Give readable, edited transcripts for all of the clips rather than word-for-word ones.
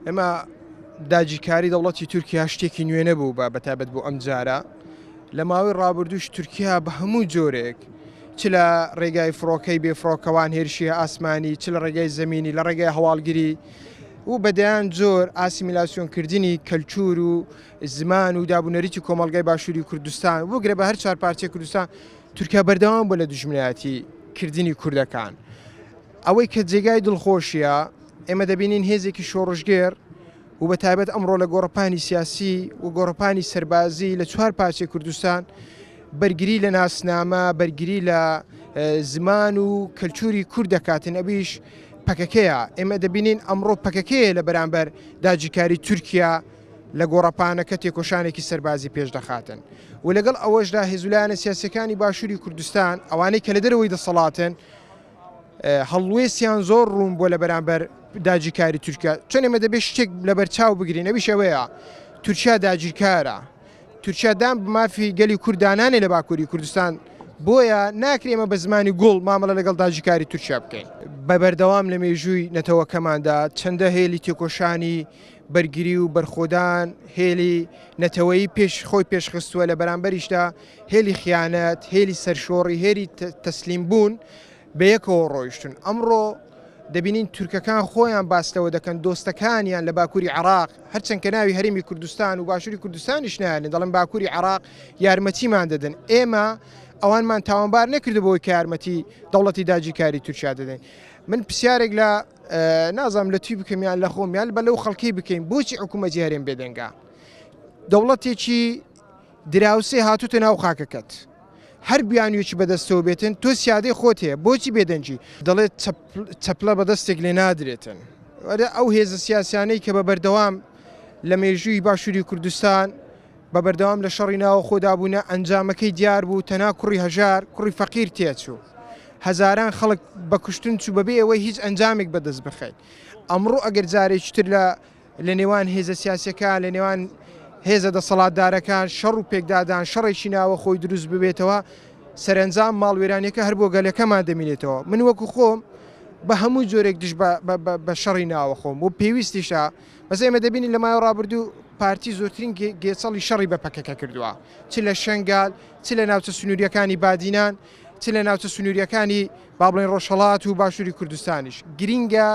ئێمە داگیرکاری دەوڵەتی تورکیا شتێکی نوێ نەبوو بە بەتابەت بۆ ئەم جارە لە ماوەی ڕابردووش تورکیا بە هەموو جۆرێک چ لە ڕێگای فڕۆکەی بێفڕۆکەوان هێرشی ئاسمانی چ لە ڕێگای زەمینی لە ڕێگای هەواڵگری و بەدەیان جۆر ئاسیمیلاسیۆنکردنی کەلتور و زمان و دابونەریتی کۆمەڵگای باشووری کوردستان بگرە بە هەر چوار پارچەی کوردستان تورکیا بەردەوام بوو لە دوژمنایەتی کردنی کوردەکان. ئەوەی کە جێگای دڵخۆشیە ئێمە دەبینین هێزێکی شۆڕشگێر و بە تایبەت ئەمڕۆ لە گۆڕەپانی سیاسی و گۆڕەپانی سەربازی لە چوار پارچەی کوردستان بەرگری لە ناسنامە بەرگری لە زمان و کەلتوری کورد دەکاتن ئەویش پەکەکەیە ئێمە دەبینین ئەمڕۆ پەکەکەیە لە بەرامبەر داگیرکاری تورکیا لە گۆڕەپانەکە تێکۆشانێکی سەربازی پێش دەخاتن و لەگەڵ ئەوەشدا هێزولایەنە سیاسەکانی باشووری کوردستان ئەوانەی کە لە دەرەوەی دەسەڵاتن هەڵوێستیان زۆر ڕوون بووە لە بەرامبەر داگیرکاری تورکیا چۆن ئێمە دەبێت شتێک لەبەرچاو بگرین ئەویش ئەوەیە تورکیا داگیرکارە تورکیا دان بە مافی گەلی کورد دانانێ لە باکووری کوردستان بۆیە ناکرێ ئێمە بە زمانی گوڵ مامەڵە لەگەڵ داگیرکاری تورکیا بکەین. بە بەردەوام لە مێژووی نەتەوەکەماندا چەندە هێلی تێکۆشانی بەرگری و بەرخۆدان هێلی نەتەوەیی پێش خۆی پێشخستووە لە بەرامبەریشدا هێلی خیانەت، هێلی سەرشۆڕی، هێلی تەسلیم بوون بەیەکەوە ڕۆیشتون. ئەمڕۆ دەبینین تورکەکان خۆیان باس لەوە دەکەن دۆستەکانیان لە باکووری عێراق هەرچەند کە ناوی هەرێمی کوردستان و باشووری کوردستانیش نایەنن دەڵێن باکووری عێراق یارمەتیمان دەدەن ئێمە ئەوانمان تاوانبار نەکردو بەوەی کە یارمەتی دەوڵەتی داگیرکاری تورکیا دەدەین من پرسیارێک لە نازانم لە توی بکەم یان لە خۆم یان بە لەو خەڵکی بکەین بۆچی حکوومەتی هەرێم بێدەنگە دەوڵەتێکی دراوسێ هاتوتە ناو خاکەکەت هەر بیانویەکی بەدەستەوە بێتن تۆ سیادەی خۆت هەیە بۆچی بێدەنگی دەڵێت چەپلە بەدەستێک لێ نادرێتن ئەرێ ئەو هێزە سیاسیانەی کە بە بەردەوام لە مێژووی باشووری کوردستان بە بەردەوام لە شەڕی ناوەخۆدا بوونە ئەنجامەکەی دیار بوو تەنها کوڕی هەژار کوڕی فەقیر تێچوو هەزاران خەڵک بە کوشتن چوو بەبێ ئەوەی هیچ ئەنجامێک بەدەست بخەیت ئەمڕۆ ئەگەر جارێکی تر لە لە نێوان هێزە سیاسیەکان، لە نێوان هێزە دەسەڵاتدارەکان شەڕ و پێکدادان، شەڕێکی ناوەخۆی دروست ببێتەوە، سەرەنجام ماڵوێرانیەکە هەر بۆ گەلەکەمان دەمینێتەوە. من وەکو خۆم بە هەموو جۆرێک دژ بە شەڕی ناوەخۆم و پێویستیشە، بەس ئێمە دەبینین لە ماوەی ڕابردوو پارتی زۆرترین گێچەڵی شەڕی بە پەکەکە کردووە، چ لە شەنگال، چ لە ناوچە سنووریەکانی بادینان، چ لە ناوچە سنووریەکانی با بڵێین ڕۆژهەڵات و باشووری کوردستانیش. گرینگە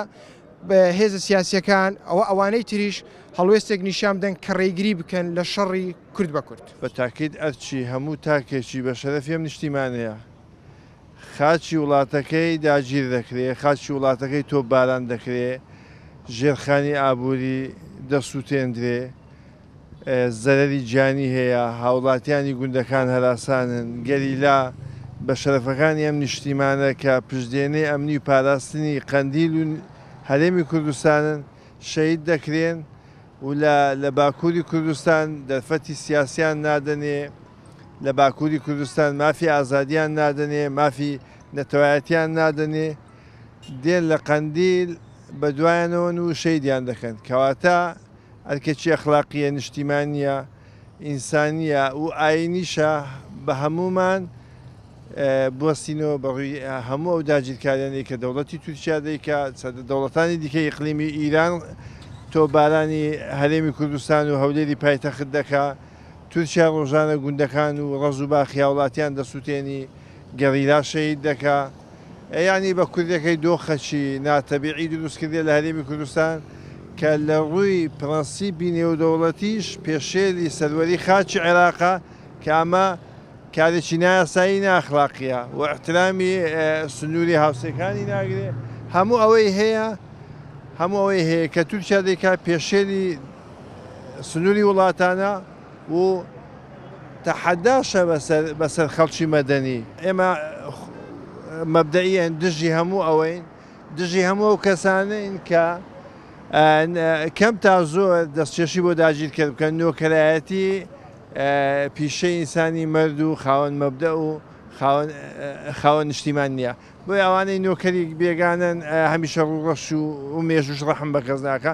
هێزە سیاسیەکان ئەوە ئەوانەی تریش هەڵوێستێک نیشان بدەن کە ڕێگری بکەن لە شەڕی کورد بە کورد. بە تاکید ئەرکی هەموو تاکێکی بە شەرەفی ئەم نیشتیمانەیە. خاکی وڵاتەکەی داگیر دەکرێ، خاکی وڵاتەکەی تۆپباران دەکرێ، ژێرخانی ئابووری دەسووتێندرێ، زەرەری گیانی هەیە، هاوڵاتیانی گوندەکان هەراسانن، گەریلا بە شەرەفەکانی ئەم نیشتیمانە کە پشتێنەی ئەمنی و پاراستنی قەندیل و هەرێمی کوردستانن شەهید دەکرێن و لە لە باکووری کوردستان دەرفەتی سیاسیان نادەنێ، لە باکووری کوردستان مافی ئازادیان نادەنێ، مافی نەتەوایەتیان نادەنێ، دێن لە قەندیل بەدوایانەوەن و شەهیدیان دەکەن، کەواتە. ئەرکێکی ئەخلاقییە، نیشتیمانییە، ئینسانییە و ئایینیشە بە هەموومان بوەستینەوە بە ڕووی هەموو ئەو داگیرکاریانەی کە دەوڵەتی تورکیا دەیکا، دەوڵەتانی دیکەی ئیقلیمی ئیران تۆپبارانی هەرێمی کوردستان و هەولێری پایتەخت دەکا، تورکیا ڕۆژانە گوندەکان و ڕەز و باخی هاوڵاتیان دەسوتێنی، گەریلا شەهید دەکا. یانی بە کوردیەکەی دۆخەکی ناتەبیعی دروست کردیە لە هەرێمی کوردستان کە لە ڕووی پرەنسیپی نێودەوڵەتیش پێشێلی سەروەری خاکی عێراقە کە ئەمە کارێکی نایاسایی نائەخلاقیە و ئیحترامی سنووری هاوسێکانی ناگرێ هەموو ئەوەی هەیە هەموو ئەوەی هەیە کە تورکیا دەیکا پێشێلی سنووری وڵاتانە و تەحەداشە بەسەر بەسەر خەڵکی مەدەنی. ئێمە مەبدەئیەن دژی هەموو ئەوەین، دژی هەموو ئەو کەسانەین کە کەم تا زۆر دەستکێشی بۆ داگیرکەر بکەن، نۆکەرایەتی پیشەی ئینسانی مەرد و خاوەن مەبدەئ و خاوەن خاوەن نیشتیمان نییە. بۆیە ئەوانەی نۆکەری بێگانەن هەمیشە ڕووڕەش و مێژووش ڕەحم بە کەس ناکا.